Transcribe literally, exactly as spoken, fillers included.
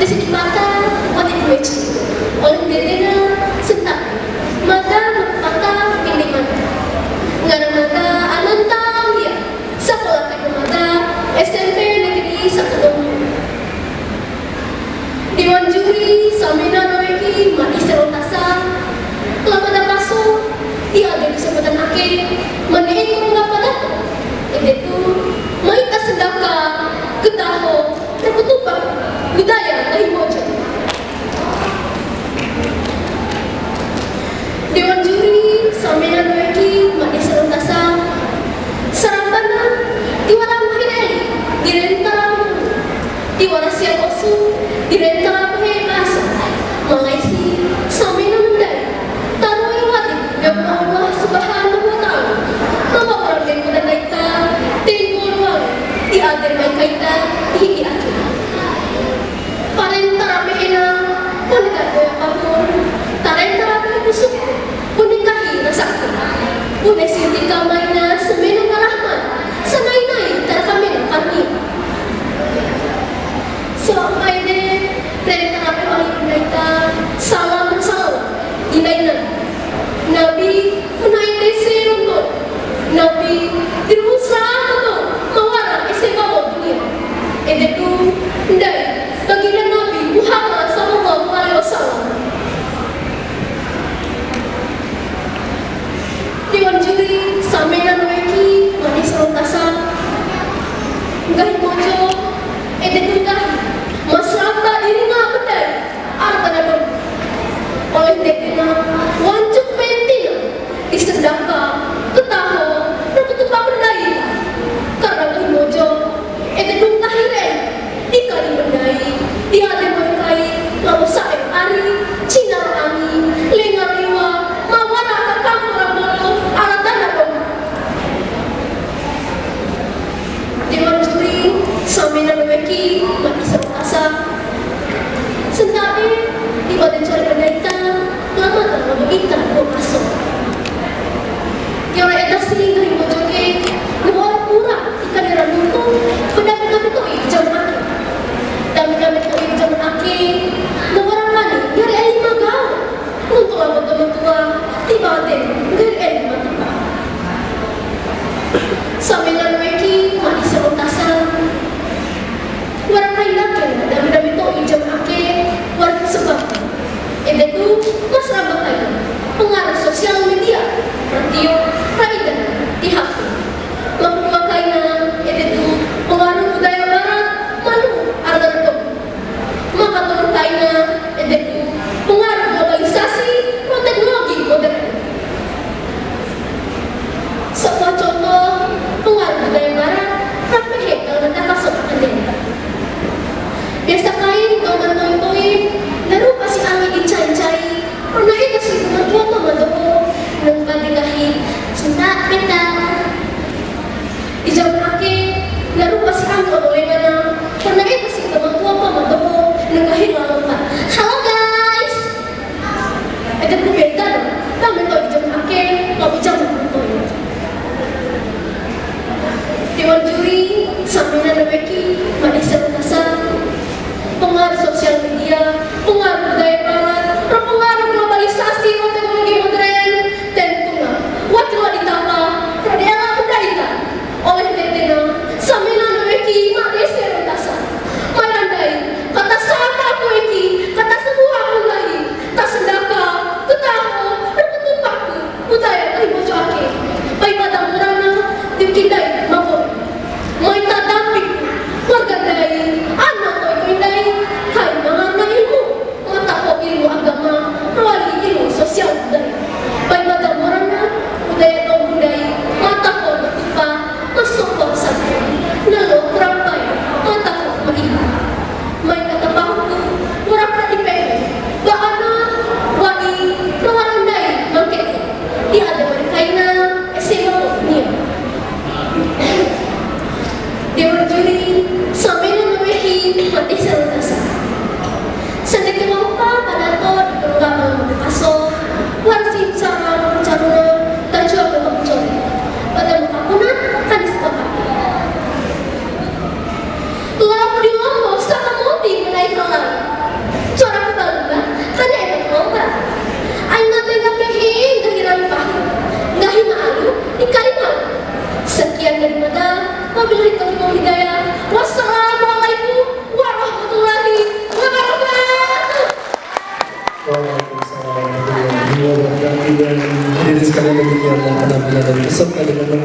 Sidi pata, wati due ci. Oleh ndedena senta. Mada pata pindi mada. Ngara mada Ananta Aulia. Sakola kai mada S M P Negeri Satu Dompu. Dewan juri, samena ro weki, madi sero tasa. Lama da paso, ti ade kesempatan ake, ma ne'e kurang apa dato. Ede tu, mai ta sendaka, ketaho, Terkutupa budaya Nggahi Mbojo. Dewan juri, samena ro weki, made sarantasa. Sarambana, tiwara mahir eli, direnta lamu. Tiwara sia osu, direnta lamu he bahasa. Malaisi, samena mendai. Taroi wati, ya Allah Subhanahu wa Ta'ala. Mama orang dengku dan daita, timur wali, di akhir mai kaita, di hidi akhir. Parenta rame ena, puni kaku ya kahun. Tarenta rame kusuk, puni kahi rasaku. Puni sinti kamaina, semena karahman, sanai-nai, tarakamena kami. Selamat maide, renta rame wali daita, salam, salam. Di Nabi, Nabi, menai tese rondo. Nabi, tirusa rondo. Mawara ese bawa dunia. Ede tu, ndai, baginda Nabi Muhammad sallallahu alaihi wasallam. Dewan juri, samena ro weki, mani sarantasa. Nggahi Mbojo, ede tu nggahi. Masramba diri nga bedai. Arta na dou. Oleh ndedena, wancuku pentina, di sendaka, ketaho, na kutupa mendai. Karena Nggahi Mbojo, ede dou tahiren, di kali mendai, di ade mengkai, lalu sae ari, cina ani, lenga liwa, mawara ka kampung Rambolo, arta na dou. Dewan juri, samena ro weki, mati sarantasa. Sentabe, di bade ncari badaita, lama tak lama ita, dua pasok. Yang lain nasi, Nggahi Mbojo ke, dua orang pura, ikan yang rambut tu, benda-benda betul, jam ake. Dan benda betul, jam ake, dua orang mani, nyari air magau. Nuntu labo dou ma tua, ti bade, nggahi eli ma tua. Samena ro weki, madi sarantasa. Wara kai ake, dame-dame to'i jam ake, wara sebab. Ede tu, masramba kai. Pengaruh sosial media, radio, ra eda, di H P. Ma kedua kaina, ede tu, pengaruh budaya barat, manu, arta dou. Ma katolu kaina, ede ku pengaruh globalisasi ro teknologi modern. Sebuah contoh pengaruh budaya barat, ra pehe kalau nda kaso ande. Biasa kai dou ma ntoi-ntoi, na rupa si angi di ncai-ncai, pernah eda si dou ma tua pa ma doho, nang bade nggahi, sunda peta. Di jam ake, na rupa si angi labo lengana, pernah eda si dou ma tua pa ma doho, nang nggahi lalo ta. Halo guys. Ede ku beda, ta mentok di jam ake, labo jam ake. Dewan juri, samena ro weki, made sarantasa. Pengaruh sosial media, pengaruh budaya barat, ro pengaruh globalisasi ro teknologi modern, tentu na wati loa ditapa, ro diela benda ita. Oleh ndedena, samena ro weki, made si Kali nomor